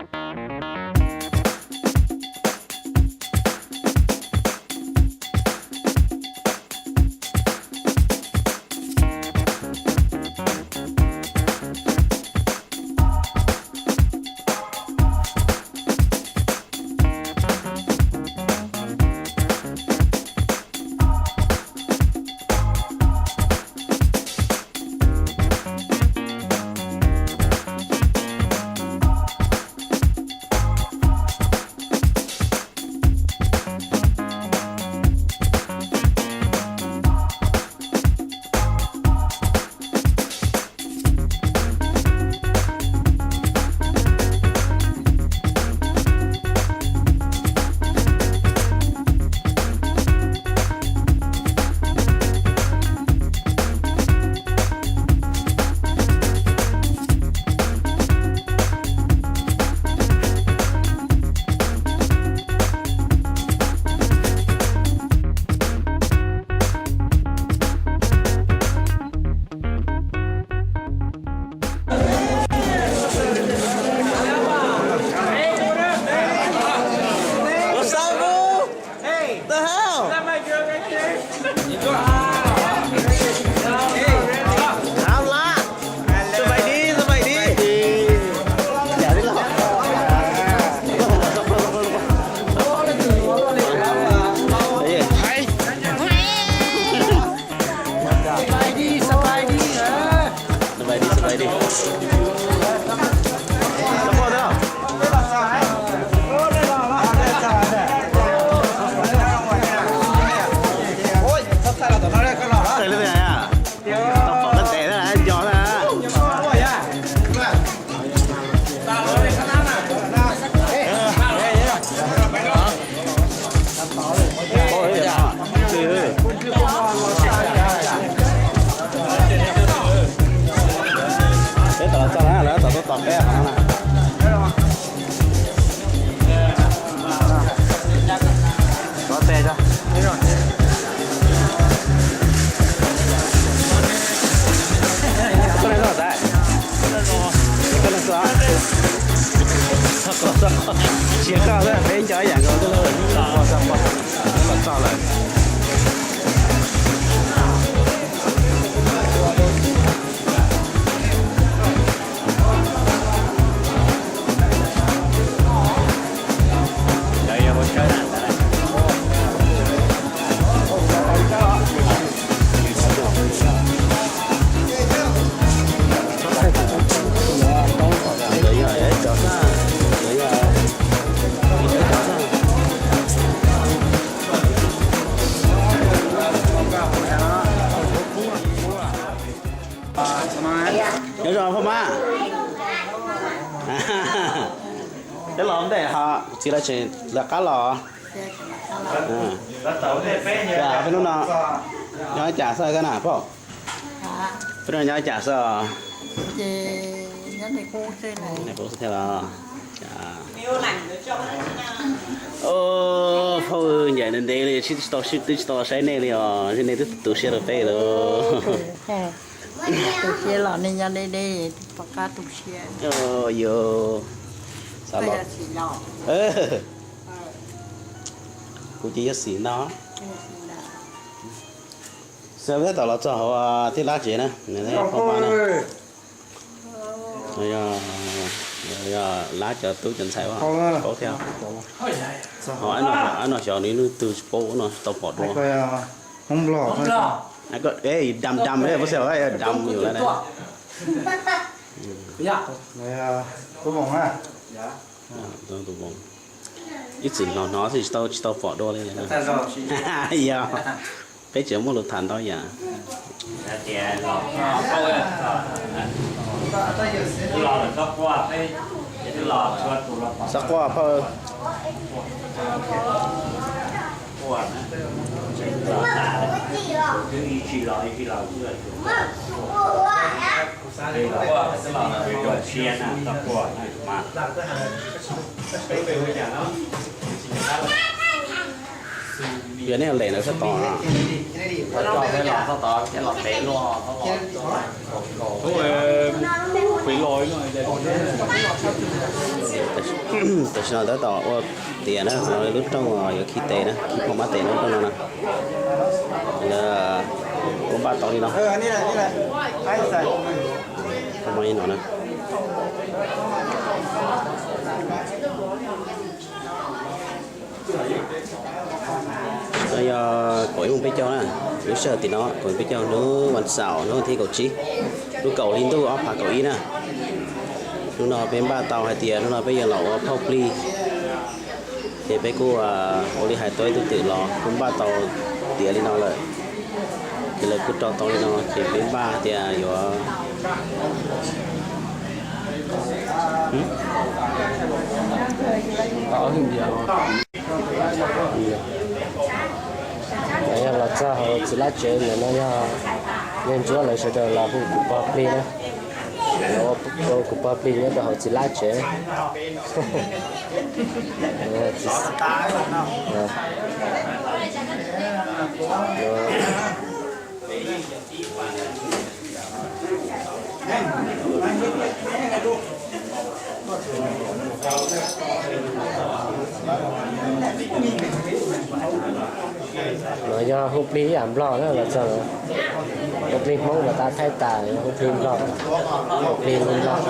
What's up, bro? Hey, the hell? Is that my girl right there? Hab laj? Xab vais di, xab vais di. Xab vais di, xab vais di. Tau pom koj tes na, nco na. Peb tau los txog na, lawv tau tuaj tos peb qhov no na. Tos tes tso. Koj leej txoj tais, koj leej txoj, txoj koj, txoj koj, tsis yog koj xwb, peb nco ib yam nkaus xwb. Txoj koj, txoj koj, los txog lawm. Nyob zoo Phoj Mab. Peb los ntej ho txiv lawv tseem lawv qab los. Peb hnub no nyob cas xwb koj na Phoj? Peb hnub no nyob cas xwb? Thiab los? Phauj, ncaim ntev ntev li, twb tsis tau saib nej li os, nej twb tu siab rau peb lawm. Tu siab los nej nyob deb deb, pom qab tu siab. Yog, kuv ces yog xim no. Xav peb tom los txog hauv Thib Lab tsev na, Phoj Mab na. Yog Lab cov tub cov ntxhais paub thiab. Ho ab no xyov nws leej twg tsis paub no tau pom dua. Dam dam, dam yus lawm na. Ib txwm hnov hnov xwb tsis tau, tsis tau pom dua li. Yog, peb tseem muaj lus tham ntau yam. Xav quaj phauj. Yog nej lem ntawd sab tod. Tam sim no tab tom ua tiav na, lub rooj yuav khi tes na, khi phoj mab tes lub rooj no na. Lawv kuj npaj tau li no. Phoj mab li no na. No yog kaum ib moos peb caug na, lub sij hawm tim no kaum ib moos peb caug, hnub vas xaum hnub thib kaum tsib, lub kaum hli ntuj ob phav kaum ib na. Hnub no peb npaj tau hais tias hnub no peb yuav los ua phauj plig, ces peb kuj ua li hais tau ib tug twm los kuj npaj tau tiav li no lawm, ces lawv kuj rau tau li no ces peb npaj tias yuav Yog los txog hauv txiv lab tsev ntawm no yog Ntsuab lawv sawv daws los hu kuv pog plig na. Los ua kuv pog plig nyob rau hauv txiv lab tsev. No yog hu plig ib yam Nplog na los txog, hu plig Hmoob los tab thaij tas, hu plig Nplog, hu plig Nplog.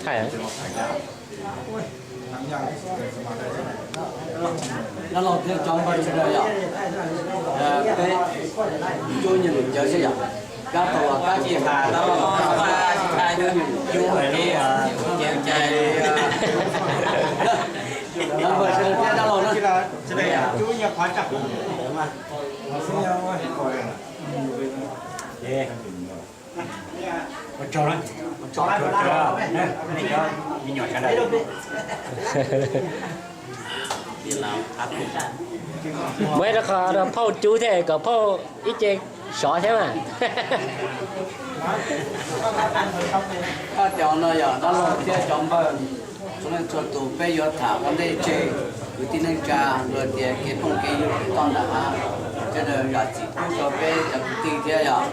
Thaij. Dab laug thiab cov npawg sawv daws yom, peb cub nyias num cawv xwb yom. Kab tau los kab cia has dab laug, cub nyias num cub, cov npawg sawv daws thiab dab laug na. Muaj ib rab qho rau phauj cub thiab kom phauj ib ce sov thiab mas. Cov no yog dab laug thiab cov npawg txhua leej txhua tus peb yuav tham ua ntej tseg kwv tij neej tsa luag tias kev phooj kev ywg toj nram hav, sawv daws zam txim pub rau peb cov kwv tij thiab yom.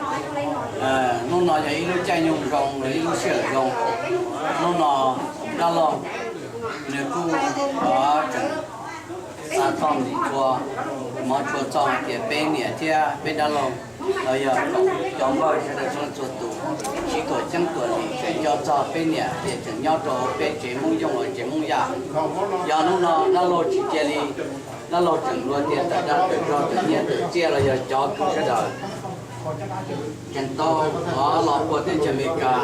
Hnub no yog ib lub caij nyoog zoo, ib lub sij hawm zoo. Hnub no dab laug nws kuj tseem xa txog ntxiv txhua hmov tshua txog hais tias peb niam thiab peb dab laug los yog cov npawg sawv daws txhua leej txhua tus sib tuam ceeb tuam lim tseem nco txog peb niam ces tseem nyob rau peb tsev Hmoob Yooj uas tsev Hmoob Yaj. Yog hnub no dab laug tsis cia li, dab laug tseem luag tias tawm dag tawm zog tawm nyiaj tawm txiaj los yog cov kwv sawv daws tseem tau los puag teb chaws Amelikas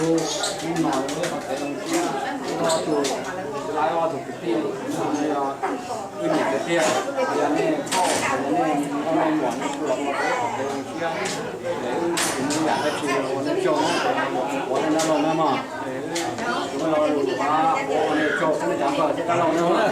Hnub no wb ho tev zoo siab, wb ob tug laib ob tug kwv tij, yog wb niam tiag tiag, yog nej phauj, yog nej nkauj nej muam nej tuaj los ua peb ho tev zoo siab. Es wb tsis muaj yam dab tsi ua nej tsaug, ua nej dab laug na mog. Es wb tsuas muaj lo lus ua nej tsaug xwb, nej cov npawg thiab dab laug na.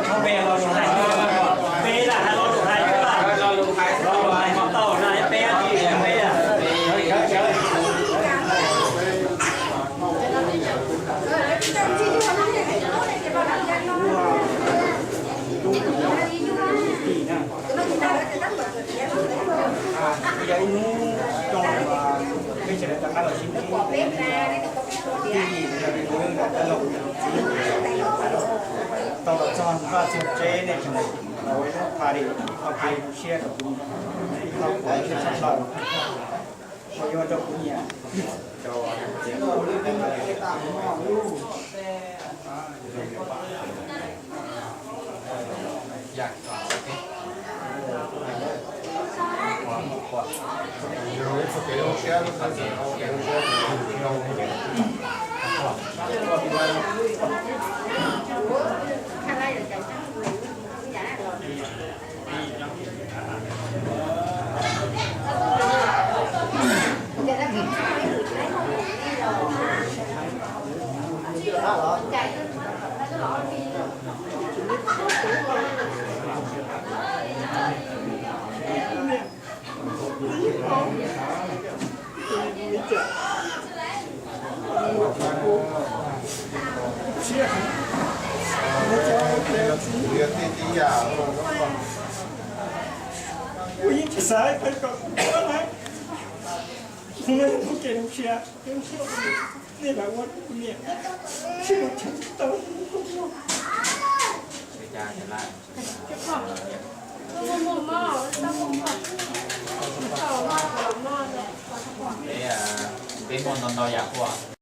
Yog ib hnub coj peb sawv daws rov qab los sib ntsib, tij yim yog tus dab laug txiv tau los txog vaj txog tsev, nej tseem ua ib lub party, ua kev zoo siab rau kuv, ua kev zoo siab tshaj plaws, ua yuav rau kuv nyiam. Kuv yeej tsis xav kom kuv tuaj na. Kuv muaj kev zoo siab, nej lam ua rau kuv niam, tsis muaj chaw tau. Peb muaj ntau ntau yam ua.